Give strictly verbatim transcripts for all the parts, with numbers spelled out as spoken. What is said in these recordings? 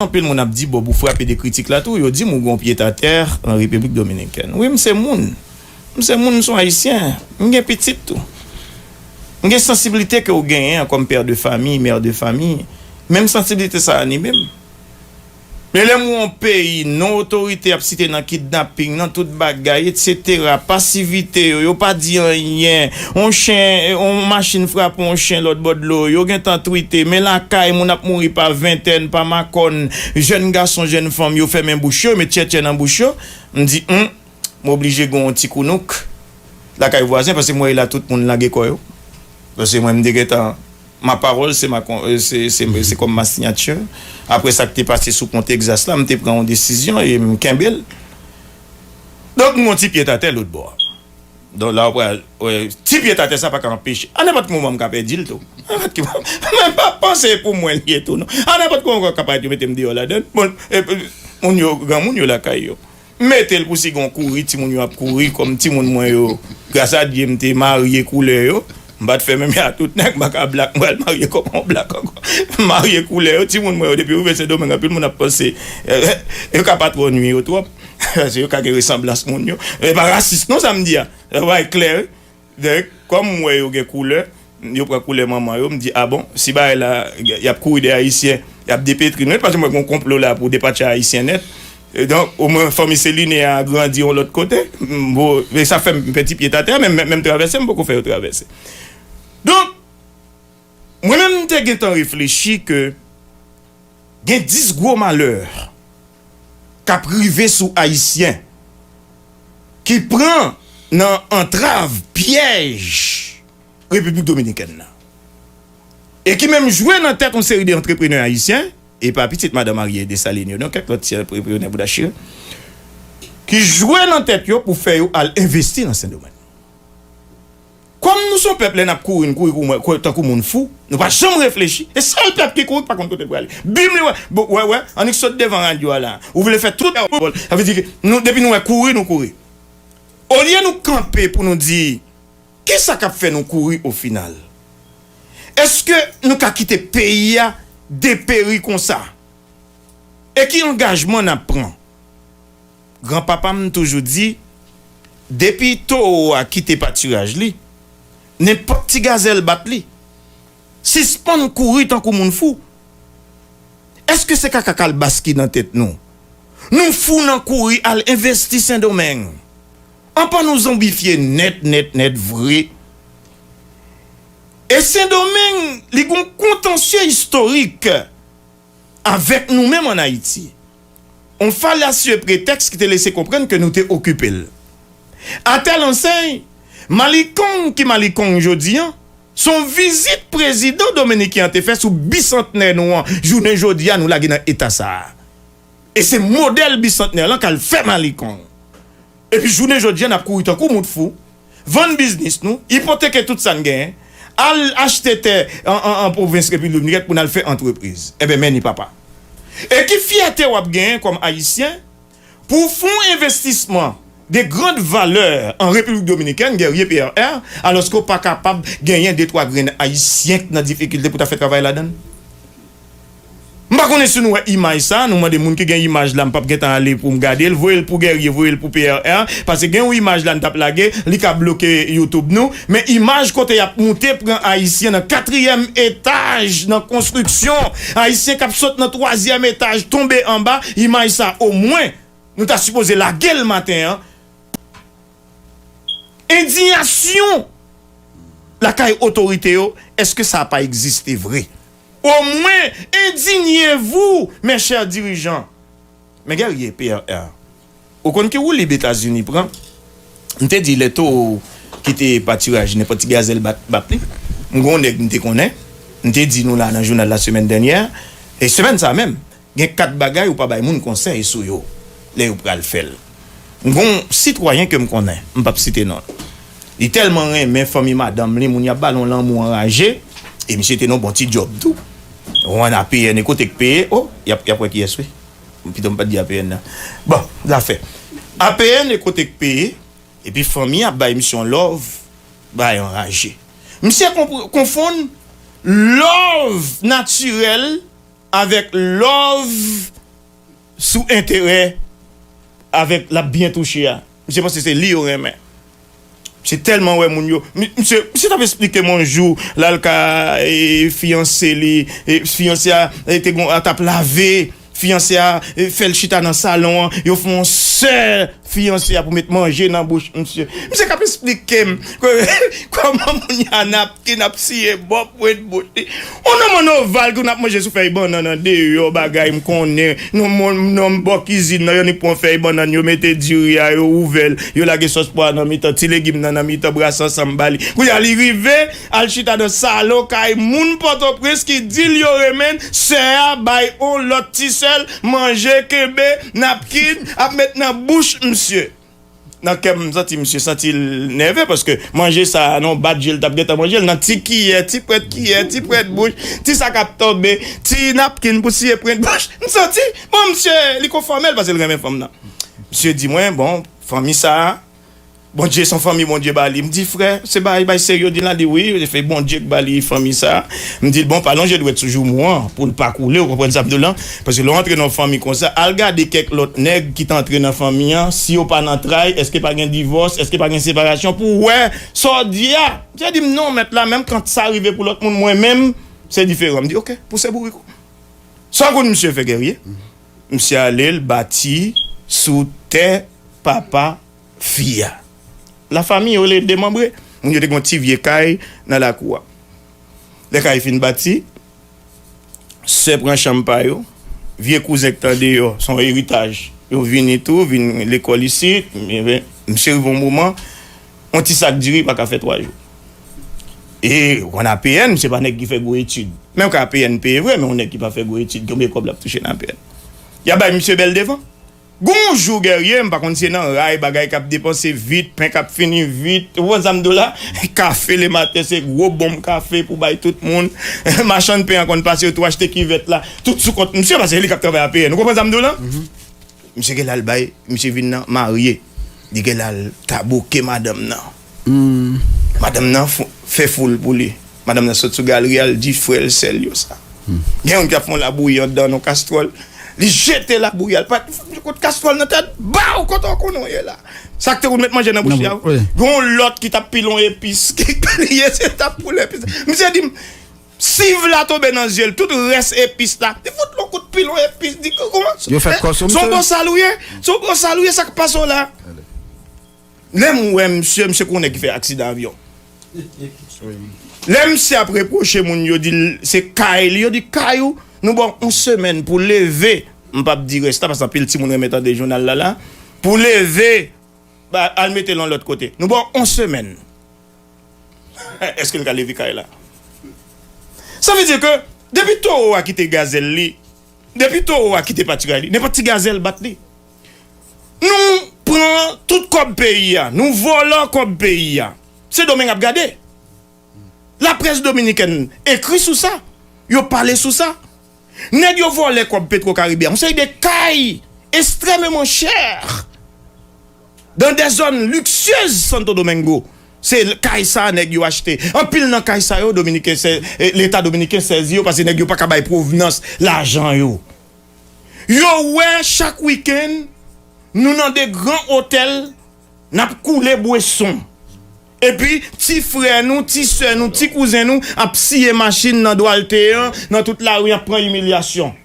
anpil moun ap di, Bob, ou frape de kritik la tou, yo di m ou gen yon pye atè an Repiblik Dominikèn. Wi, m se moun. M se moun, m se yon Ayisyen. M gen pitit tou. M gen sansiblite ke w genyen an kòm pè de fami, mè de fami. Menm sansiblite sa a anime m. Men lè m wè yon peyi non otorite ap site nan kidnaping, nan tout bagay, etsetera, pasivite yo, yo pa di anyen. Yon chen, yon machin frape yon chen lòt bò dlo, yo gentan twite, men lakay, moun ap mouri pa ventèn, pa makòn, jèn gason, jèn fanm, yo fèmen bouch yo, met tchètchè nan bouch yo. M di, hmm, m oblije gen yon ti kounouk lakay vwazen, paske m wè la tout moun lage kò yo. Paske mwen, m te gentan, ma parole, c'est ma con- euh, c'est c'est- c'est comme ma signature. Apre sa k te pase sou pon Texas la, m te pran yon desizyon e m kenbe l. Donk, m gon ti pye atè lòt bò a. Donk, la, w pral wè, ti pye atè sa pa ka anpeche. A nenpòt ki moman, m ka pèdi l tou. A nenpòt ki moman. Men pa panse pou mwen li ye tou, non. A nenpòt ki moman, ka parèt yo mete m deyò ladan. Bon, e, e, moun yo, granmoun yo lakay yo. M mete l pou si gen yon kouri, timoun yo ap kouri, kòm timoun mwen yo, gras a Dye, m te marye koulè yo. M pa t fè menm jan ak tout nèg, m pa ka blak, m pral marye kòm yon blak ankò. M marye koulè yo, timoun mwen yo, depi yo rive Sendomeng, anpil moun ap panse, eh, yo ka pa twò nwi yo twòp, paske yo ka gen resanblans moun yo. E pa rasis non sa m di a. Sa va klè, wi. Donk, kòm m wè yo gen koulè, yo pran koulè manman yo, m di, a bon, si bagay la, y ap kouri dèyè Ayisyen, y ap depetri nou, paske m wè gen yon konplo la pou depatcha Ayisyen nèt. E donk, omwen, fanmi Celine a grandi yon lòt kote. M, bon, e sa fè m fè ti pye atè, men, men, menm travèse, m poko fè yo travèse. Donk, mwen menm, m te gentan reflechi ke gen dis gwo malè k ap rive sou Ayisyen ki pran nan antrav, pyèj Repiblik Dominikèn nan. E ki menm jwe nan tèt yon seri de antreprenè ayisyen, e pa pitit madan Marie Dessalines yo, non, kèk lòt ti antreprenè bouda chire, ki jwe nan tèt yo pou fè yo al envesti nan Sendomeng. Kòm nou se yon pèp, lè n ap kouri, n kouri kou mwen, kou, tankou moun fou, nou pa janm reflechi. E sèl pèp ki kouri, ki pa konn kote l prale. Bim, li wè, bon, wè, wè, annik sot devan radyo a la. Ou vle fè tout, sa vle di ke nou, depi nou wè kouri, nou kouri. Olye nou kanpe pou nou di, kisa k ap fè nou kouri o final? Èske nou ka kite peyi a deperi konsa? E ki angajman n ap pran? Granpapa m toujou di, depi towo a kite patiraj li, nenpòt ti gazèl bat li. Sispann kouri tankou moun fou. Èske se kaka kalbas ki nan tèt nou? Nou fou nan kouri al envesti Sendomeng. Anpan nou zonbifye nèt, nèt, nèt vre. E Sendomeng, li gon kontansye istorik avèk nou menm ann Ayiti. On falasye pretèks ki te lese konprann ke nou te okipe l. Atè lansèy, Malikong ki Malikong jodi an, se yon vizit prezidan dominiken an te fè sou bisantnè nou an. Jounen jodi a, nou lage nan eta sa a. E se modèl bisantnè lan k al fè Malikong. Epi jounen jodi a, n ap kouri tankou moun fou, vann biznis nou, ipoteke tout sa n genyen, al achte tè an, an, an pwovens Repiblik Dominikèn pou n al fè antrepriz. Enben, men ni papa. E ki fyète w ap genyen kòm Ayisyen pou w fè yon envestisman de grande valeur an Repiblik Dominikèn, Guerrier P R R, alòske w pa kapab genyen de twa grenn Ayisyen k nan difikilte pou ta fè travay ladan l? M pa konnen si nou wè imaj sa, nou mande moun ki gen imaj la, m p ap gentan ale pou m gade l, voye l pou Guerrier, voye l pou P R R, paske gen yon imaj la n t ap lage, li ka bloke YouTube nou, men imaj kote y ap moute pran Ayisyen nan katriyèm etaj nan konstriksyon, Ayisyen k ap sot nan twazyèm etaj tonbe anba, imaj sa omwen, nou ta sipoze lage l maten an. Endiyasyon lakay otorite yo, èske sa pa egziste vre? Omwen, indignez-vous, mes chers dirigeants. Men Guerrier, P R R, ou konn ki woulib Etazini pran? M te di lè towo kite patiraj, nenpòt ti gazèl bat, bat li. M gon nèg m te konnen. M te di nou la nan jounal la semèn dènyè. E semèn sa menm, gen kat bagay ou pa bay moun konsèy sou yo lè yo pral fè l. M gon sitwayen ke m konnen, m p ap site non l. Li tèlman renmen fanmi madanm li, moun y ap ba l yon lanmou anraje, e misye te nan yon bon ti djòb tou. Ou konn A P N e kote k peye, o, y ap, y ap wè kiyès wi. Pito m pa t di A P N nan. Bon, zafè. A P N e kote k peye, epi fanmi ap bay misye yon love, bay anraje. Misye konpr- konfonn love natirèl avèk love sou enterè avèk l ap byen touche a. Misye panse se li yo renmen. Misye tèlman wè moun yo. Mi- Misye, misye t ap esplike m yon jou, l al ka e, fiyanse li, e, fiyanse a e, te gon, a t ap lave, fiyanse a e, fè l chita nan salon an, yo fè yon sè fiyanse a pou met manje nan bouch misye. Misye k ap esplike m ke kòman moun y a napkin ap siye bò pwent bouch li. On nonm an oval ki konn ap manje sou fèy bannann an deyò, bagay m konnen. Non, mon nonm bò kizin nan, yo nik pran fèy bannann, yo mete diri a, yo ouvè l, yo lage sòs pwa nan mitan, ti legim nan nan mitan, brase ansanm ba li. Kounye a li rive, al chita nan salon kay moun Pòtoprens ki di l yo renmen l, sè a bay on lòt ti sè l, manje kenbe, napkin, ap met nan bouch misye. Nan kè m, m santi misye santi l nève, paske manje sa a, nan bat je l t ap gentan manje l, nan ti kiyè, ti pwèt kiyè, ti pwèt bouch, ti sa k ap tonbe, ti napkin pou siye pwent bouch. M santi, bon, misye, li konfòme l paske l renmen fanm nan. Misye di mwen, bon, fanmi sa a, Bondye, se yon fanmi Bondye ba li. M di, frè, se bagay, bagay serye w di la? Li, wi, se Bondye k ba li fanmi sa a. M di l, bon, pa lonje dwèt sou joumou an pou l pa koule, ou konprann sa m di w lan? Paske lè w antre nan yon fanmi konsa, al gade kèk lòt nèg ki t antre nan fanmi an, si yo pa nan tray, èske pa gen divòs, èske pa gen separasyon, pou w wè sa w di a. Misye di m, non, mèt la, menm kan sa rive pou lòt moun, mwen menm, se diferan. M di, oke, pouse bourik ou. Sa w konn misye fè, Guerrier? Misye ale, l bati sou tè papa fi a. Lafanmi yo rele demanbre. Moun yo te gen yon ti vye kay nan lakou a. Lè kay fin bati, sè pran chanm pa yo, vye kouzen k t andeyò, se yon eritaj. Yo vini tou, vin lekòl isit, men, men, misye rive yon moman, yon ti sak diri pa ka fè twa jou. E, ou konn A P N, se pa nèg ki fè gwo etid. Menm ke A P N peye vre, men yon nèg ki pa fè gwo etid, konbyen kòb l ap touche nan A P N? Y a bay misye bèl devan. Gon jou, Guerrier, m pa konn si se nan ray, bagay k ap depanse vit, pen k ap fini vit. Ou konn sa m di w la? Kafe lematen, se gwo bonm kafe pou bay tout moun. Machann pen an konn pase, yo tou achte kivèt la. Tout sou kont misye, paske se li k ap travay A P N. Ou konprann sa m di w la? Misye gen l al bay, misye vin nan marye. Li gen l al taboke madanm nan. Madanm nan fou- fè foul pou li. Madanm nan sot sou galri a, l di frè l, sè l yo sa. Gen youn ki ap fè yon labouyi anndan nan kastwòl. Li jete labouyi a, l pa kote kastwòl nan tèt, baw, kote w konnen w ye la. Sa k te konn met manje nan bouch li a. Gen yon lòt ki t ap pile yon epis, ki li ye, se t ap pile epis. Misye di m, siv la tonbe nan zye l, tout rès epis la. Li fout l yon kout pil, yon epis, di, kòman? Yo fè kò sou misye. Se yon bòsal ou ye? Se yon bòsal ou ye, sa k pase w la? Lè m wè misye, misye konnen ki fè aksidan avyon. Lè misye ap repwoche moun, yo di l se kay li, yo di kay ou, nou ba w yon semèn pou leve, m p ap di rès la, paske anpil timoun renmen tande jounal la la, pou leve, ba, al mete l yon lòt kote. Nou ba w yon semèn. Èske l ka leve kay la? Sa vle di ke depi towo a kite gazèl li, depi towo a kite patiray li, nenpòt ti gazèl bat li. Nou pran tout kòb peyi a, nou vòlò kòb peyi a. Sendomeng ap gade. Laprès dominikèn ekri sou sa. Yo pale sou sa. Nèg yo vòlè kòb Petro Caribe a. Yon seri de kay ekstrèmeman chè dans des zones luxueuses Santo Domingo. Se kay sa nèg yo achte. Anpil nan kay sa yo, dominiken sè- eh, leta dominiken sèzi yo paske nèg yo pa ka bay pwovnans lajan yo. Yo wè chak wikenn, nou nan de gran otèl, n ap koule bweson. Epi, ti frè nou, ti sè nou, ti kouzen nou ap siye machin nan Dwalte an, nan tout lari, ap pran imilyasyon.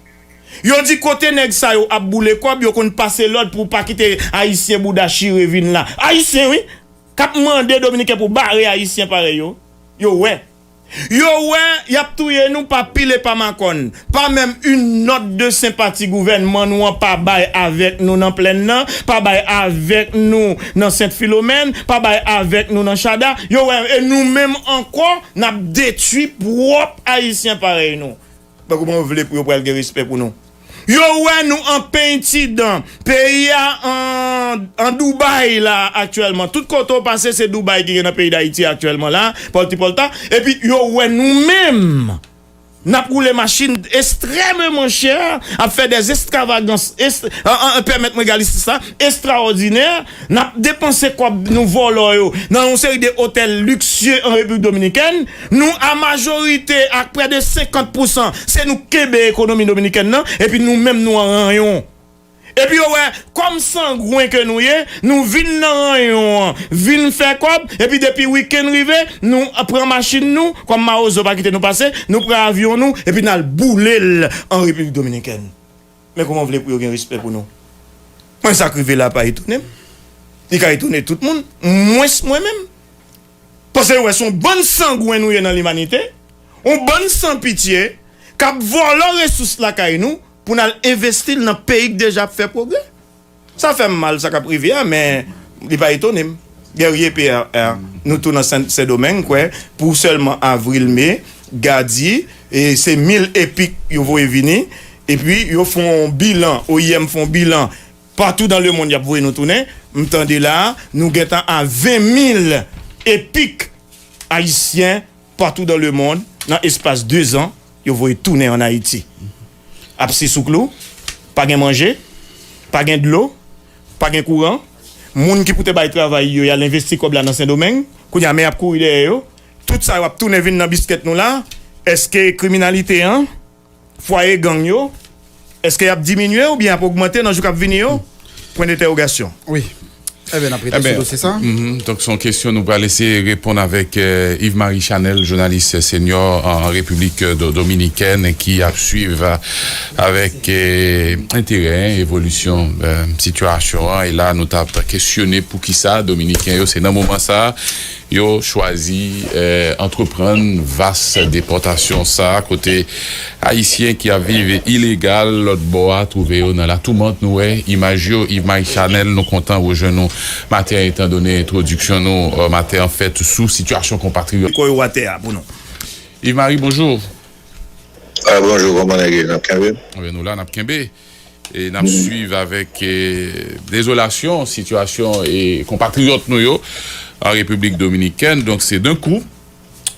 Yo di kote nèg sa yo ap boule kòb, yo konn pase lòd pou pa kite Ayisyen bouda chire vin la. Ayisyen, wi, k ap mande Dominiken pou bare Ayisyen parèy yo. Yo wè. Yo wè, y ap touye nou pa pil e pa makòn. Pa menm une note de sympathie gouvènman nou an pa bay avèk nou nan plèn nan, pa bay avèk nou nan Sent Filomèn, pa bay avèk nou nan Chada. Yo wè, e nou menm ankò, n ap detwi pwòp Ayisyen parèy nou. Ban kouman yo vle pou yo pral gen respè pou nou. Yo wè nou an penyen ti dan. Peyi a an, an Dubai la aktyèlman. Tout kote w pase, se Dubai ki gen nan peyi Dayiti aktyèlman la. Pòltipòlta. Epi yo wè nou menm. N ap woule machin ekstrèmeman chè, ap fè dè estravagans, est, an, an, pèmèt mwen gali sa, estraòdinè. N ap depanse kòb nou vòlò yo nan yon seri de otèl liksye an Repiblik Dominikèn. Nou, a majorite, ak prè de senkant pousan, se nou k kenbe ekonomi dominikèn nan, epi nou menm, nou an ranyon. Epi yo wè, kòm sangwen ke nou ye, nou vin nan ranyon an, vin fè kòb, epi depi wikenn rive, nou pran machin nou, kòm mawozo pa kite nou pase, nou pran avyon nou, epi n al boule l an Repiblik Dominikèn. Men kòman w vle pou yo gen respè pou nou? Mwen, sa k rive la pa etone m. Li ka etone tout moun, mwens mwen menm. Paske yo wè se yon bann sangwen nou ye nan limanite, yon bann san pitye, k ap vòlò resous lakay nou pou n al envesti l nan peyi k deja ap fè pwogrè. Sa fè m mal, sa k ap rive a, men li pa etone m. Guerrier P R R, nou tou nan Sen, Sendomeng, kwè, pou sèlman avril, me, gadi, e se mil epik yo voye vini, epi yo fè yon bilan, O I M fè yon bilan, patou dan lemonn y ap voye nou tounen. M tande la, nou gentan a ven mil epik ayisyen patou dan lemonn, nan espas dezan, yo voye tounen ann Ayiti. Ap si sou klou, pa gen manje, pa gen dlo, pa gen kouran. Moun ki pou te bay travay yo, y al envesti kòb la nan Sendomeng, kounye a men y ap kouri dèyè yo. Tout sa yo ap tounen vin nan biskèt nou la. Èske kriminalite an, fwaye gang yo, èske y ap diminye oubyen y ap ogmante nan jou k ap vini yo? Pwen dentèwogasyon. Wi. Ebyen, n ap rete sou dosye sa. Mhm. Donk, se yon kesyon nou pral eseye reponn avèk, eh, Yves Marie Chanel, jounalis senyò an Repiblik, eh, Do-, Dominikèn, ki ap swiv, eh, avèk, eh, enterè, eh, evolisyon, eh, sitiyasyon an. E la, nou t ap kesyone poukisa Dominiken yo, se nan moman sa a, yo chwazi, eh, antreprann vas depòtasyon sa a, kote Ayisyen ki ap viv ilegal lòt bò a twouve yo nan latoumant. Nou wè imaj yo, Yves Marie Chanel, nou kontan rejwenn nou maten an, etandone entwodiksyon nou, eh, maten an fèt sou sitiyasyon konpatriyòt. Kò yo atè a pou nou. Yves Marie, bonjou. Ah, bonjou, kòman nèg ye? N ap kenbe? Wi, nou la, n ap kenbe. E n ap swiv avèk, eh, dezolasyon sitiyasyon e konpatriyòt nou yo an Repiblik Dominikèn. Donk, se de kou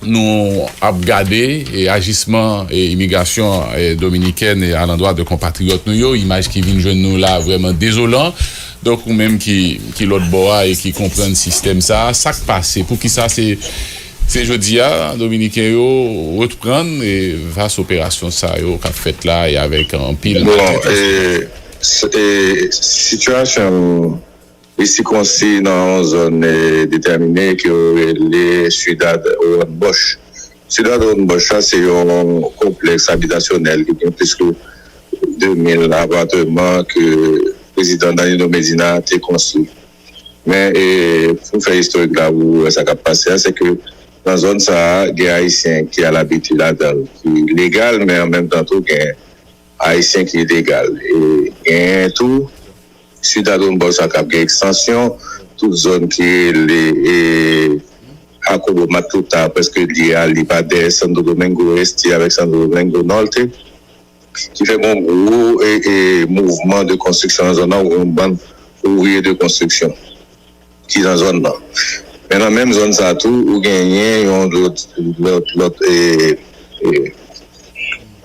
nou ap gade, eh, ajisman, eh, imigrasyon, eh, dominikèn, eh, alandwa de konpatriyòt nou yo. Imaj ki vin jwenn nou la vrèman dezolan. Donk, ou menm ki, ki lòt bò a e ki konprann sistèm sa a, sa k pase? Poukisa se Se jodi a, Dominiken yo reprann, e, vas operasyon sa yo k ap fèt la, e avèk anpil... Bon, e, s-, e, sitiyasyon li sikonsi nan yon zòn, e, detèmine ke yo rele Ciudad Juan Bosch. Ciudad Juan Bosch la, se yon konplèks abitasyonèl ki gen plis ke de mil apatman ke prezidan Danilo Medina te konstwi. Men, e, pou fè istorik la, pou wè sa k ap pase a, se ke nan zòn sa a, gen Ayisyen ki al abite ladan l, ki legal, men an menm tan tou, gen Ayisyen ki ilegal. E gen tou, Ciudad Juan Bosch sa k ap gen ekstansyon, tout zòn ki rele, e, Jacobo Matuta, prèske li a, li pa dèyè Santo Domingo Este avèk Santo Domingo Norte. Ki fè gen yon gwo, e, e, mouvman de konstriksyon nan zòn nan, ou yon bann ouvriye de konstriksyon ki nan zòn nan. Men nan menm zòn sa a tou, ou genyen yon lòt, lòt, lòt, e, e,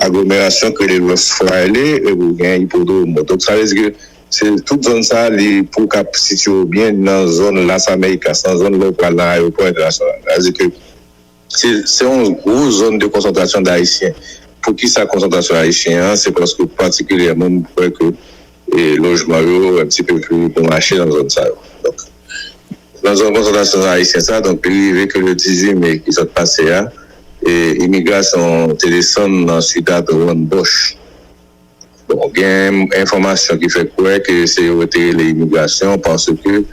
aglomerasyon ki rele West Fraile, epi ou gen Hipódromo. Donk, sa vle di ke se tout zòn sa a, li pou w ka sitiye w byen nan zòn Las Américas, nan zòn lè w pral nan ayewopò entènasyonal. Sa vle di ke Se, se yon gwo zòn de konsantrasyon d Ayisyen. Poukisa konsantrasyon Ayisyen an? Se paske patikilyèman, m kwè ke, e, lojman yo un petit peu pli bon mache nan zòn sa yo. Donk, nan zòn konsantrasyon Ayisyen sa, donk, li rive ke le dizuit me ki sot pase a, e, imigrasyon te desann nan Ciudad Juan Bosch. Bon, gen enfòmasyon ki fè kwè ke se yo te rele imigrasyon paske,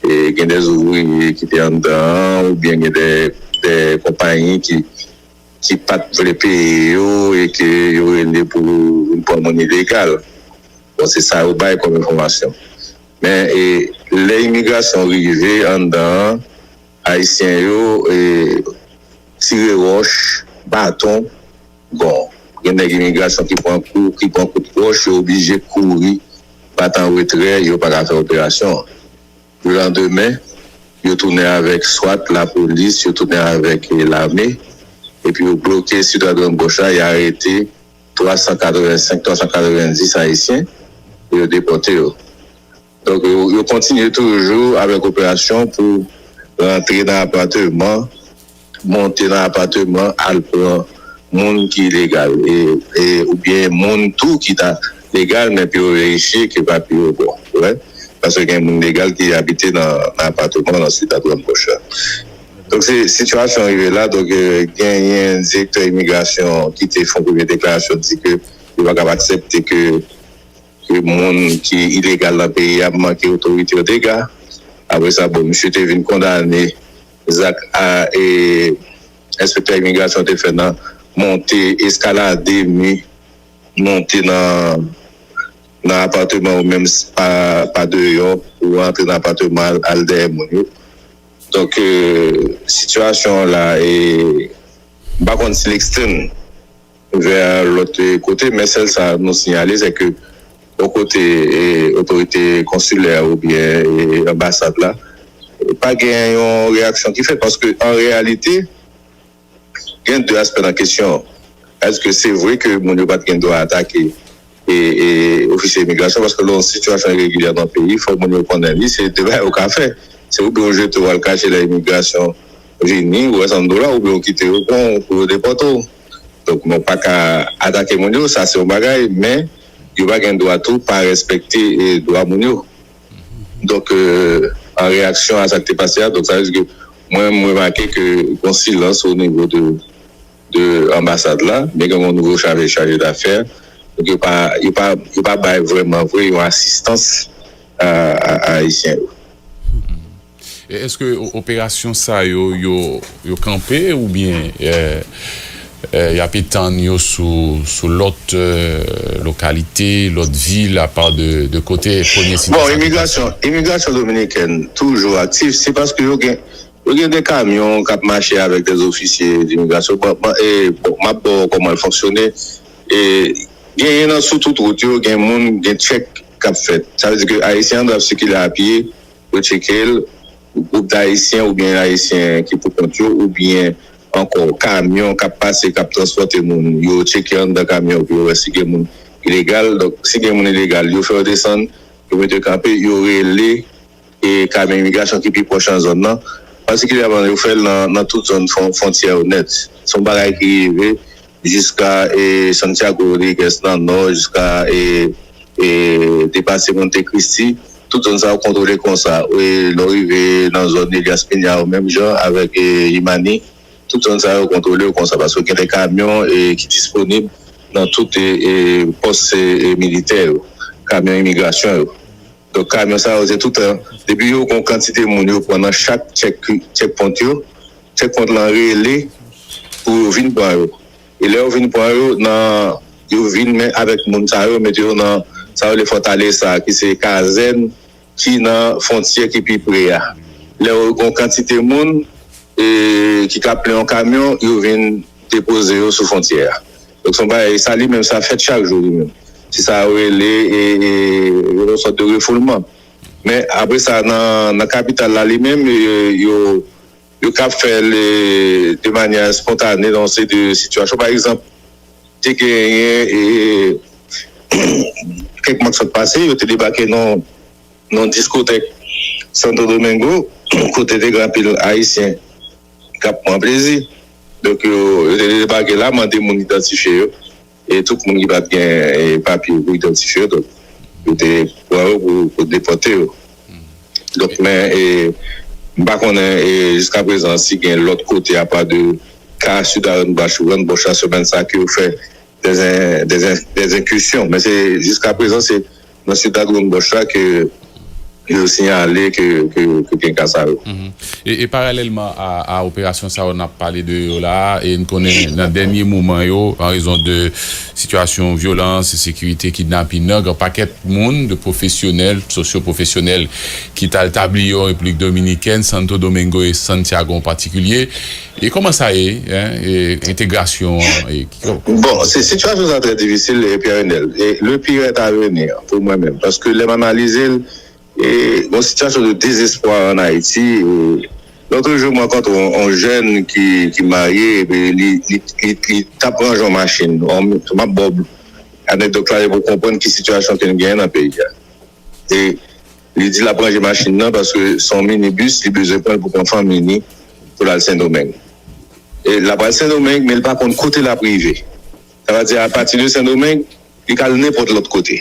e, gen de ouvriye ki te anndan an, oubyen gen de, de konpayi ki, ki pa t vle peye yo e ke yo rele pou vin pran moun ilegal. Bon, se sa yo bay kòm enfòmasyon. Men, e, lè imigrasyon rive anndan an, Ayisyen yo, e, tire wòch, baton, bon, gen nèg imigrasyon ki pran kou, ki pran kout wòch, yo oblije kouri, bat an retrè, yo pa ka fè operasyon an. Lelandemen, yo tounen avèk swat, lapolis, yo tounen avèk, e, lame, epi yo bloke Ciudad Juan Bosch la, y arete twa san katrevensenk, twa san katrevendis Ayisyen, e yo depòte yo. Donk, yo, yo kontinye toujou avèk operasyon pou rantre nan apateman, monte nan apateman, al pran moun ki ilegal, e, e, oubyen moun tou ki ta legal, men pou yo verifye ke papye yo bon. Ou wè? Paske gen moun legal ki abite nan, nan apateman nan Ciudad Juan Bosch la. Donk, se sitiyasyon rive la, donk, eh, genyen direktè imigrasyon ki te fè yon premye deklarasyon, di ke yo pa kapab aksepte ke, ke moun ki ilegal nan peyi a manke otorite yo dega. Apre sa, bon, misye te vin kondane zak a, e, enspektè imigrasyon te fè nan monte, eskalade mi, monte nan, nan apateman ou menm s-, pa, pa deyò, ou antre nan apateman al, al dèyè moun yo. Donk, eh, sitiyasyon an la, e, m pa konn si l ekstenn vè lòt, eh, kote, men sèl sa nou siyale, se ke bò kote, eh, otorite konsilè oubyen, eh, anbasad la, eh, pa gen yon reyaksyon ki fèt, paske an reyalite, gen de aspè nan kesyon an. Èske se vre ke moun yo pa t gen dwa atake e, e, ofisye imigrasyon? Paske lè yon sitiyasyon iregilyè nan peyi, fòk moun yo konnen li, se de bagay ou ka fè. Se oubyen ou jete w al kache lè imigrasyon vini, ou wè san dola, oubyen ou kite yo pran w pou yo depòte w. Donk, men w pa ka atake moun yo, sa se yon bagay, men yo pa gen dwa tou pa respekte, e, dwa moun yo. Donk, eh, an reyaksyon a sa k te pase a, donk sa vle di ke mwen, m remake ke gon silans o nivo de, de anbasad la, men gen yon nouvo chaje, chaje dafè. Donk, yo pa, yo pa, yo pa bay vrèman vre yon asistans a, a, a Ayisyen yo. E èske o- operasyon sa yo, yo, yo kanpe oubyen eh, eh, y ap etann yo sou, sou lòt eh, lokalite, lòt vil, apa de, de kote premye site Bon, sa te pase? Imigrasyon, imigrasyon dominikèn toujou aktif, se paske yo gen, yo gen de kamyon k ap mache avèk de ofisye dimigrasyon. Bon, bon, e, bon, m ap ba w kòman l fonksyone. E, genyen nan sou tout wout yo, gen moun, gen tchèk k ap fèt. Sa vle di ke Ayisyen an dwe ap sikile a pye, yo tcheke l, gwoup d Ayisyen oubyen Ayisyen ki pou kont yo, oubyen ankò kamyon k ap pase, k ap transpòte moun, yo tcheke anndan kamyon pou yo wè si gen moun ilegal. Donk, si gen moun ilegal, yo fè yo desann, yo mete yo kanpe, yo rele e kamyon imigrasyon ki pi pwòch nan zòn nan. Patikilyèman, yo fè l nan, nan tout zòn fwon- fwontyè yo nèt. Se yon bagay ki rive jiska e, Santiago Rodriguez nan nò, jiska e, e, depase Monte Cristi. Tout zòn sa yo kontwole konsa. E, lè w rive nan zòn Elias Piña yo menm jan avèk e, Imani, tout zòn sa yo kontwole yo konsa paske gen de kamyon e, ki disponib nan tout e, e, pòs e, e, militè yo, kamyon imigrasyon yo. Donk, kamyon sa yo, se toutan, depi yo gon kantite moun yo pran nan chak tchèk, tchèkpont yo, tchèkpont lan rele pou yo vin pran yo. E lè yo vin pran yo, nan, yo vin men avèk moun sa yo, mete yo nan sa yo rele Fortaleza, ki se kazèn ki nan fwontyè ki pi pre a. Lè yo gon kantite moun e, ki ka plen yon kamyon, yo vin depoze yo sou fwontyè a. Donk, se yon bagay, sa li menm, sa fèt chak jou li menm. Se sa yo rele e, e, yon sòt de refoulman. Men apre sa, nan, nan kapital la li menm, e, yo, yo ka fè l e, de manyè espontane nan yon seri de sitiyasyon. Pa egzanp, te genyen e, kèk mwa k sot pase, yo te debake nan nan diskotèk Santo Domingo, kote te gen anpil Ayisyen k ap pran plezi. Donk, yo, yo te debake la, mande moun idantifye yo. E tout moun ki pa t gen e, papye pou idantifye yo, donk, yo te pran yo pou, pou depòte yo. Donk, men, e, m pa konnen e, jiska prezan si gen lòt kote apa de ka Ciudad Juan Bosch la semèn sa ke yo fè des, des, des incursions. Men se jiska prezan se nan Ciudad Juan Bosch la ke yo siyale ke, ke, ke gen ka sa yo. E, e paralèlman a, a operasyon sa yo n ap pale de yo la, e n konnen nan dènye moman yo, an rezon de sitiyasyon vyolans, ensekirite, kidnapin nan, gen pakèt moun, de pwofesyonèl, sosyo-pwofesyonèl, ki t al tabli yo an Repiblik Dominikèn, Santo Domingo e Santiago an patikilye. E kòman sa ye, hein, e entegrasyon an? E, Bon, se sitiyasyon sa trè difisil, e, Pierre Renel. E le pire est à venir, pou mwen menm. Paske lè m analize l, e, yon sitiyasyon de dezespwa an Ayiti, e, Lòt jou, mwen rankontre yon, yon jèn ki, ki marye, epi li, li, li, li t ap ranje yon machin. M ap ba w anekdòt la pou w konprann ki sitiyasyon ke n genyen nan peyi a. E li di l ap ranje machin nan paske se yon minibis, li bezwen pran l pou pran fanmi li pou l al Sendomeng. E l ap al Sendomeng, men li pa konn kote l ap rive. Sa vle di, apati de Sendomeng, li ka al nenpòt lòt kote.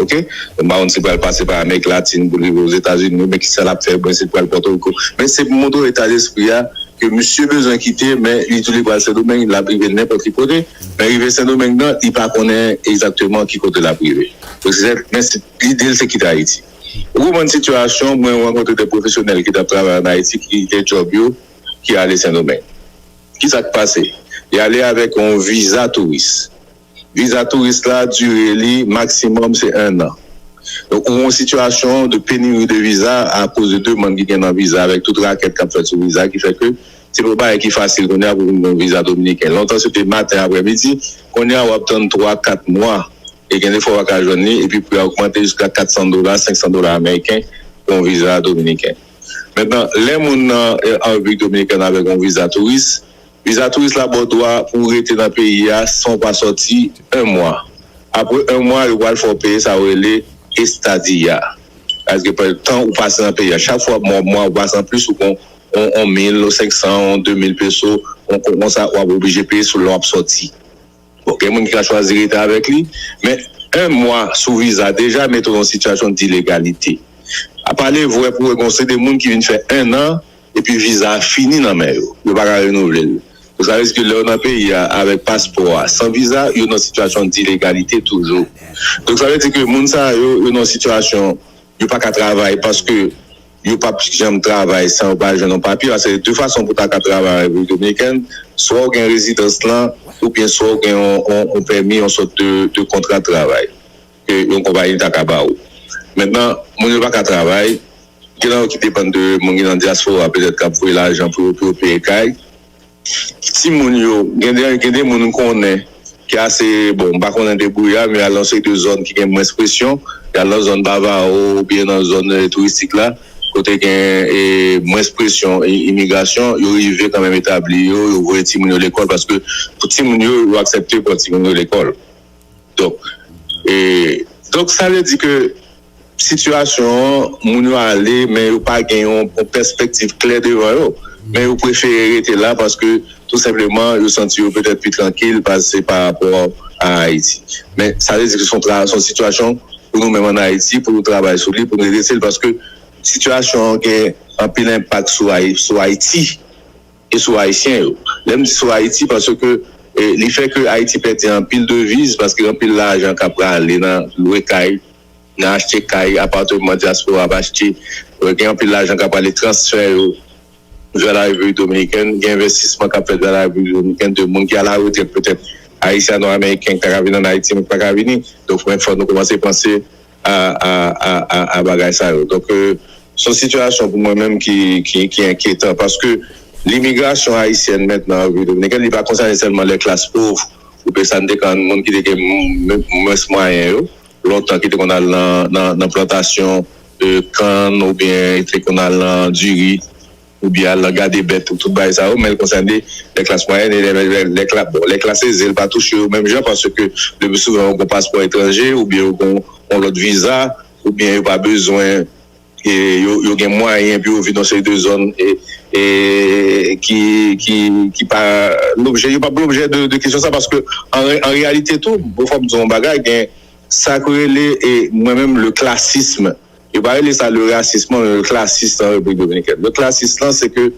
Oke? M pa konn si l pral pase pa Amerik Latin pou l rive Ozetazini, men kisa l ap fè, mwen si l pral Pòtoriko. Men se pou montre w eta despri a, ke misye bezwen kite, men li tou li pral Sendomeng, l ap rive nenpòt ki kote, men rive Sendomeng nan, li pa konnen egzakteman ki kote l ap rive. Donk, se, men se, lide l se kite Ayiti. Ou konprann sitiyasyon, mwen rankontre de pwofesyonèl ki t ap travay ann Ayiti, ki kite djòb yo, ki ale Sendomeng. Kisa k pase? Y ale avèk yon viza touris. Viza touris la, dire li maksimòm se enn an. Donk, ou yon sitiyasyon de pénurie de visa akoz de demann ki gen nan viza avèk tout rakèt k ap fèt sou viza ki fè ke se pa bagay ki fasil kounye a pou vin yon viza dominiken. Lontan se te maten, aprèmidi, kounye a w ap tann twa, kat mwa. E gen de fwa w pa ka jwenn li, epi pri a ogmante jiska kat san dola, senk san dola ameriken pou yon viza dominiken. Mentnan, lè moun nan eh, an Repiblik Dominikèn avèk yon viza touris, viza touris la ba w dwa pou w rete nan peyi a san w pa sòti en mwa. Apre en mwa, yo pral fè w peye sa yo rele estadya. Sètadi ke tan ou pase nan peyi a, chak fwa mwa, mwa ou pase anplis, ou gon on, on mil, on senk san, on de mil peso, on, on, konsa w ap oblije peye sou lè w ap sòti. Bon, gen moun ki ka chwazi rete avèk li, men en mwa sou viza deja mete w nan sitiyasyon dilegalite. A pale vrè pou wè, gon se de moun ki vin fè en an, epi viza a fini nan men yo. Yo pa ka renouvle l. Donk, sa vle di ke lè yo nan peyi a avèk paspò a, san viza, yo nan sitiyasyon dilegalite toujou. Donk, sa vle di ke moun sa yo, yo nan sitiyasyon, yo pa ka travay paske yo p ap janm travay san yo pa jwenn yon papye, paske de fason pou ta ka travay an Repiblik Dominikèn, swa w gen rezidans lan, oubyen swa w gen yon, yon, yon pèmi, yon sòt de, de kontra travay ke yon konpayi ta ka ba ou. Mentnan, moun yo pa ka travay, gen nan yo ki depann de moun ki nan dyaspora, petèt k ap voye lajan pou yo, pou yo peye kay. Timoun yo, gen de, gen de moun m konnen ki ase, bon, m pa konnen debouya, men y al nan seri de zòn ki gen mwens presyon, y al nan zòn Bavaro oubyen nan zòn eh, touristik la, kote gen eh, mwens presyon i- imigrasyon, yo rive kanmenm etabli yo, yo voye timoun yo lekòl, paske pou timoun yo, yo aksepte pran timoun yo lekòl. Donk, e, donk sa vle di ke sitiyasyon an, moun yo ale, men yo pa gen yon, yon pèspektiv klè devan yo. Men yo prefere rete la paske tou senpleman yo santi yo petèt pi trankil pase pa rapò a Ayiti. Men sa vle di ke se yon tra- se yon sitiyasyon pou nou menm ann Ayiti, pou nou travay sou li, pou nou redrese l, paske sitiyasyon an gen anpil enpak sou, Ay- sou Ayiti e sou Ayisyen yo. Lè m di sou Ayiti, paske e, li fè ke Ayiti pèdi anpil deviz, paske anpil lajan k ap prale nan lwe kay, nan achte kay, apatman dyaspora ap achte. E, gen anpil lajan k ap prale transfè yo vè la Repiblik Dominikèn, gen envestisman k ap fèt vè la Repiblik Dominikèn de moun ki a la retrèt petèt ayisyano-ameriken ki ta ka vin ann Ayiti, men ki pa ka vini. Donk, men fò nou kòmanse panse a, a, a, a, a bagay sa yo. Donk, e, se yon sitiyasyon pou mwen menm ki, ki, ki enkyetan, paske limigrasyon ayisyèn mentnan an Repiblik Dominikèn, li pa konsène sèlman lè klas pòv, oubyen sa n te konn moun ki te gen m- m- mwens mwayen yo, lontan ki te konn al nan, nan, nan plantasyon e, kann, oubyen te konn al nan diri, oubyen al nan gade bèt, tout bagay sa yo, men l konsène lè klas mwayèn e lè, lè, lè, lè kla- bon, lè klas eze, l pa touche yo menm jan, paske le pi souvan yo gon paspò etranje, oubyen yo gon yon lòt viza, oubyen yo pa bezwen, e, yo, yo gen mwayen pou yo vin nan seri de zòn e, e, ki, ki, ki pa lobjè, yo pa lobjè de, de kesyon sa, paske an, an reyalite tou, bon, fò m di yon bagay, gen sa k rele, e, mwen menm, le classisme. Yo pa rele sa le racisme, men le classisme an Repiblik Dominikèn. Le classisme lan, se ke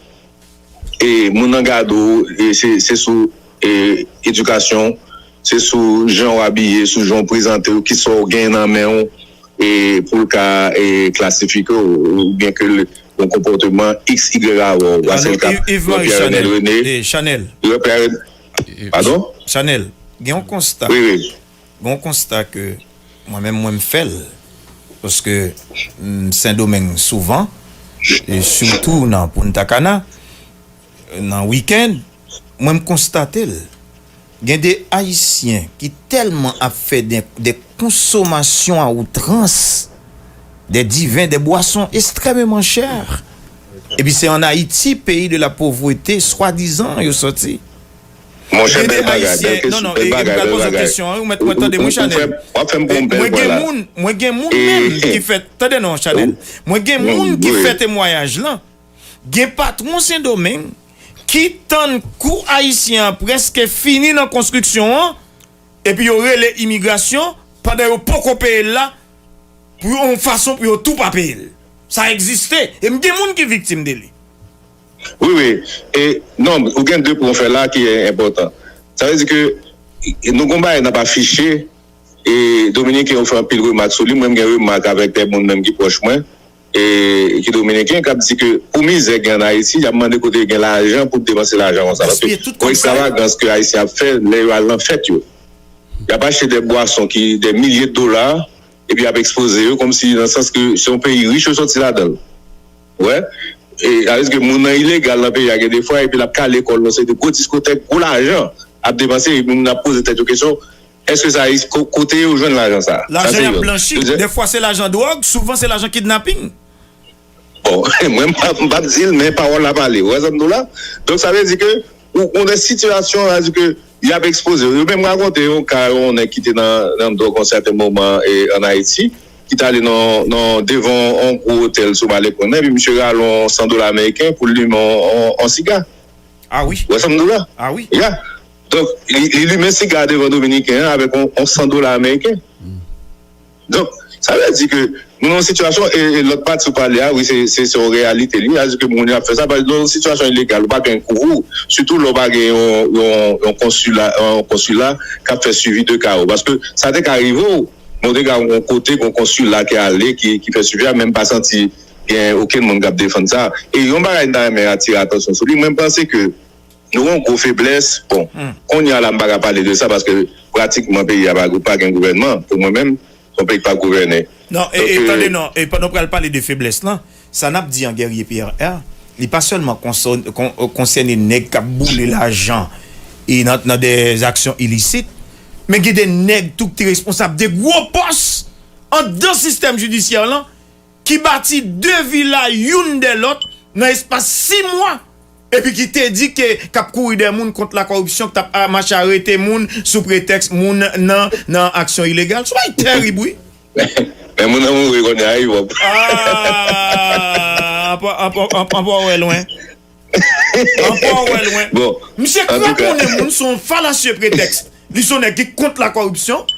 e, moun nan gade w, e, se, se sou e, edikasyon, se sou jan w abiye, sou jan w prezante w, kisa w gen nan men w, e, pou l ka e, klasifike w, oubyen ke l yon konpòteman X, Y avè w. Paske l ka Yves Marie Chanel, René, e, Chanel. Pierre René, padon? Chanel, gen yon konsta. Wi, wi. Gen yon konsta ke mwen menm mwen m fè l, paske m Sendomeng souvan, e sitou nan Punta Cana, nan wikenn, mwen m konstate l. Gen de Ayisyen ki tèlman ap fè de, de konsomasyon a outrans, de diven, de bwason ekstrèmeman chè, Epi se ann Ayiti, peyi de la pauvreté, swadizan, yo sòti. Monchè, bèl bagay, bèl kesyon, bèl bagay, bèl bagay. Ou, ou, ou fè, w ap fè m pran yon bèl pwen la. Mwen gen moun, mwen gen moun menm ki fè, tande non, Chanèl. Mwen gen moun ki fè temwayaj lan. Gen patwon Sendomeng ki tann kou ayisyen an prèske fini nan konstriksyon an, epi yo rele imigrasyon pandan yo poko peye l la, pou yon fason pou yo tou pa peye l. Sa egziste, e m gen moun ki viktim de li. Wi, wi. E, non, ou gen de pwen w fè la ki enpòtan. Sa vle di ke nou gon bagay n ap afiche, e Dominiken yo fè anpil remak sou li. Mwen, m gen remak avèk de moun menm ki pwòch mwen, e ki dominiken, k ap di ke pou mizè gen ann Ayiti, y ap mande kote gen lajan pou depanse lajan konsa. Paske gon ekstravagans ke Ayisyen ap fè lè yo al nan fèt yo. Y ap achte de bwason ki de milye de dola, epi y ap ekspoze yo kòmsi nan sans ke se yon peyi rich yo sòti ladan l. Ou wè? E, alòske moun nan ilegal nan peyi a gen de fwa, epi l ap kale kò l nan seri de gwo diskotèk, gwo lajan ap depanse, epi moun ap poze tèt yo kesyon, èske sa, ko-, kote yo jwenn lajan sa a? Sa se youn. Lajan y ap blanchi, de fwa se lajan dwòg, souvan se lajan kidnaping. Bon, mwen, m p ap, m p ap di l, men pawòl la pale. Ou wè sa m di w la? Donk, sa vle di ke, ou, ou nan sitiyasyon, sa vle di ke, y ap ekspoze w. Yo menm rakonte yon ka, yon nèg ki te nan, nan dwòg yon sèten moman, e, ann Ayiti, ki t ale nan, nan, devan yon gwo otèl sou Malecon, epi misye rale yon san dola ameriken pou l limen yon, yon, yon siga. Ah wi. Ou wè sa m di w la? Ah wi. Ya. Donk, li, li limen siga devan Dominiken an avèk yon, yon san dola ameriken. Donk, sa vle di ke nou nan yon sitiyasyon, e, e lòt pati ou pale a, wi, se, se, se yon reyalite li, sa vle di ke moun yo ap fè sa, paske nou nan yon sitiyasyon ilegal, ou pa gen kouvri w, sitou lè w pa gen yon, yon, yon konsila, yon konsila k ap fè swivi de ka yo. Paske sa te ka rive w, men w te ka yon kote, yon konsila ki ale, ki, ki fè swivi a, men m pa santi gen okenn moun k ap defann sa. E yon bagay m ta renmen atire atansyon sou li, mwen, m panse ke nou gen yon gwo feblès. Bon, kounye a la, m pa ka pale de sa paske pratikman peyi a pa, pa gen gouvènman. Pou mwen menm, se yon peyi k pa gouvène. Non, e, e, tande non, e pandan w pral pale de feblès lan, sa n ap di an Guerrier Pierre, li pa sèlman konsène nèg k ap boule lajan e nan, nan de aksyon ilisit, men gen de nèg tou ki te responsab de gwo pòs anndan sistèm jidisyè lan, ki bati de vila youn dè lòt nan espas sis mwa, epi ki te di ke k ap kouri dèyè moun kont lakoripsyon, k t ap, a, mache arete moun sou pretèks moun nan, nan aksyon ilegal. Se yon bagay tèrib, wi. Men moun nan mouri kounye a, wi, Bob. Ah, anpè, anpè, anpè, anpè wè lwen. Anpè wè lwen. Bon, misye kraponnen moun sou yon falasye pretèks. Li se yon nèg ki kont lakoripsyon,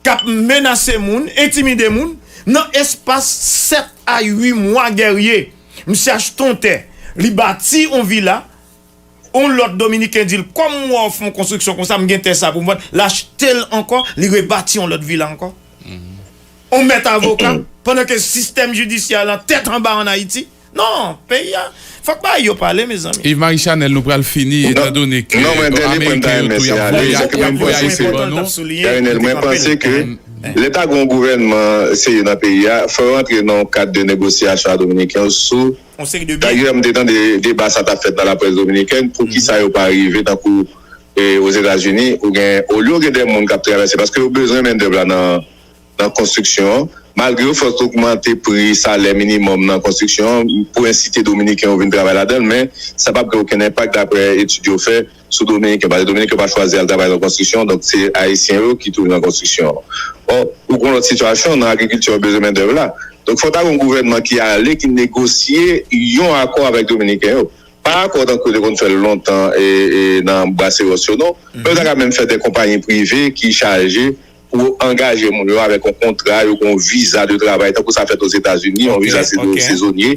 k ap menase moun, entimide moun, nan espas sèt a uit mwa, Guerrier. Misye achte yon tè, li bati yon vila, yon lòt Dominiken di l, "Kòm m wè w fè yon konstriksyon konsa, m gen tè sa pou m vann." L achte l ankò, li rebati yon lòt vila ankò. Yon mèt avoka, pandan ke sistèm jidisyè lan tèt anba ann Ayiti. Non, peyi a, fòk bagay yo pale, mezanmi. Yves Marie Chanel, nou pral fini, etandone ke Ameriken yo tou y ap voye, y ap voye Ayisyen ban nou. Daniel, mwen panse ke lè ta gen yon gouvènman serye nan peyi a, fò yo antre nan yon kad de negosyasyon ak Dominiken yo sou, dayè, m te tande deba sa t ap fèt nan laprès dominikèn, poukisa yo pa rive tankou, e, Ozetazini, ou gen, olye w gen de moun k ap travèse, paske yo bezwen mendèv la nan, nan konstriksyon an, malgre yo fèk ogmante pri salè minimòm nan konstriksyon an pou ensite Dominiken yo vin travay ladan l, men sa p ap gen okenn enpak, daprè etid yo fè, sou Dominiken, paske Dominiken yo pa chwazi al travay nan konstriksyon, donk se Ayisyen yo ki tounen nan konstriksyon an. Ò, ou gen lòt sitiyasyon, nan agrikilti, yo bezwen mendèv la. Donk, fò ta gen yon gouvènman ki ale, ki negosye yon akò avèk Dominiken yo. Pa akò tankou yo te konn fè l lontan, e, e, nan Brasewòs yo, non. Men yo ta ka menm fè de konpayi prive ki chaje pou angaje moun yo avèk yon kontra, yo gen yon viza de travay, tankou sa fèt Ozetazini, yon viza sezonye,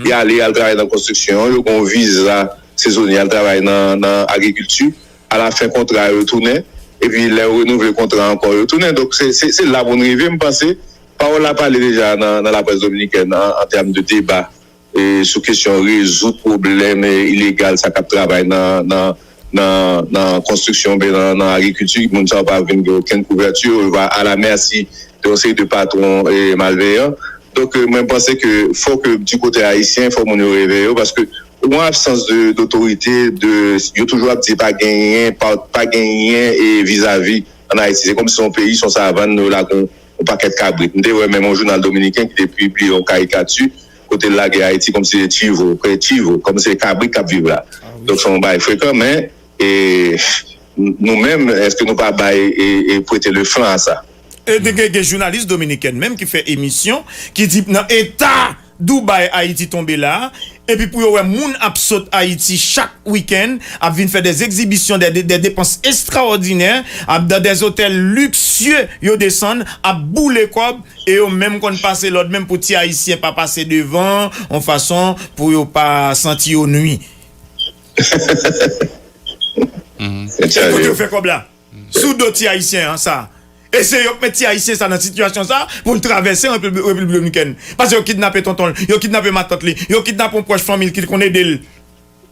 y ale, y al travay nan konstriksyon, yo gen yon viza sezonye, y al travay nan, nan agrikilti, alafen kontra yo tounen, epi lè yo renouvle kontra ankò, yo tounen. Donk, se, se, se la pou n rive, m panse. Pawòl la pale deja nan, nan laprès dominikèn an, an tèm de deba e, sou kesyon rezoud pwoblèm, e, ilegal sa k ap travay nan, nan, nan, nan konstriksyon oubyen nan, nan agrikilti, moun sa yo pa vin gen okenn kouvèti, yo va à la merci de yon seri de patwon, e, malveyan. Donk, e, mwen panse ke fò ke di kote ayisyen, fò moun yo reveye yo, paske ou gen absans de, dotorite, de, yo toujou ap di pa genyen, pa, pa genyen, e, vizavi ann Ayiti. Se kòmsi se yon peyi, se yon savann, yo lage yon, yon pakèt kabrit. M te wè menm yon jounal dominiken ki te pibliye yon karikati kote l lage Ayiti kòmsi se chivo, prè chivo, kòmsi se kabrit k ap viv la. Donk, se yon bagay frekan, men e, nou menm, èske nou pa bay e, e prete le flanc a sa? E te gen, gen jounalis dominikèn menm ki fè emisyon, ki di nan eta Dubai Ayiti tonbe la, epi pou yo wè moun ap sot Ayiti chak wikenn, ap vin fè des exhibitions, des, des, des dépenses extraordinaires, ap dans des hôtels luxueux, yo desann, ap boule kòb, e yo menm konn pase lòd menm pou ti Ayisyen pa pase devan, yon fason pou yo pa santi yo nwi. E kote yo fè kòb la? Sou do ti Ayisyen an, sa. E se yo k met ti Ayisyen sa nan sitiyasyon sa pou l travèse Repib-, Repiblik Dominikèn. Paske yo kidnape tonton l, yo kidnape matant li, yo kidnape yon pwòch fanmi l ki konn ede l,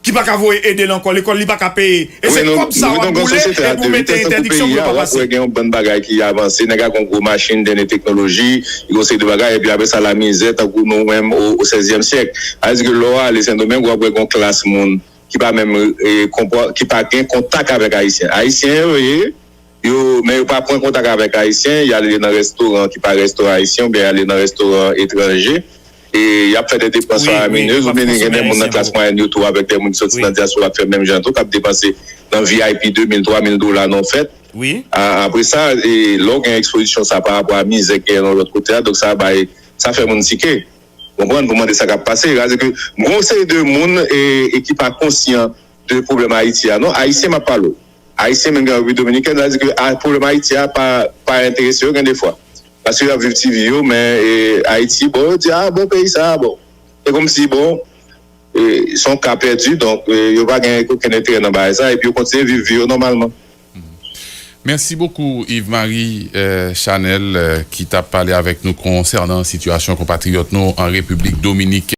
ki pa ka voye ede l ankò lekòl, li pa ka peye. E se kòb sa w ap boule, e pou mete entèdiksyon pou yo pa pase. Gen yon bann bagay ki avanse, nèg la gen yon gwo machin, dènye teknoloji, li gen yon seri de bagay, epi apre sa, lamizè, tankou nou menm o, o sèzyèm syèk. Sa vle di ke lè w ale Sendomeng, w ap wè gen yon klas moun ki pa menm, e, konpò-, ki pa gen kontak avèk Ayisyen. Ayisyen yo ye, yo, men yo pa pran kontak avèk Ayisyen, y ale nan restoran ki pa restoran ayisyen oubyen y ale nan restoran etranje. E y ap fè de depans faraminez, oubyen gen de moun nan klas mwayèn yo tou avèk de moun ki soti nan dyaspora k fè menm jan tou, k ap depanse nan V I P de mil, twa mil dola nan yon fèt. A, apre sa, e, lè w gen ekspozisyon sa pa rapò a mizè k genyen nan lòt kote a, donk sa bay, sa fè moun tike. Konprann, pou mande sa k ap pase. Sa vle di ke m gen yon seri de moun e, e ki pa konsyan de pwoblèm Ayiti a. Non, Ayisyen m ap pale w. Ayisyen menm ki nan Repiblik Dominikèn, sa vle di ke a, pwoblèm Ayiti a pa, pa enterese yo gen de fwa. Paske y ap viv ti vi yo, men e, Ayiti, bon, yo di, a, bon, peyi sa, bon. Se kòmsi, bon, e, se yon ka pèdi, donk e, yo pa gen okenn enterè nan bagay sa, epi yo kontinye viv vi yo nòmalman. Merci beaucoup, Yves Marie euh, Chanel, euh, ki t ap pale avèk nou konsènan sitiyasyon konpatriyòt nou an Repiblik Dominikèn.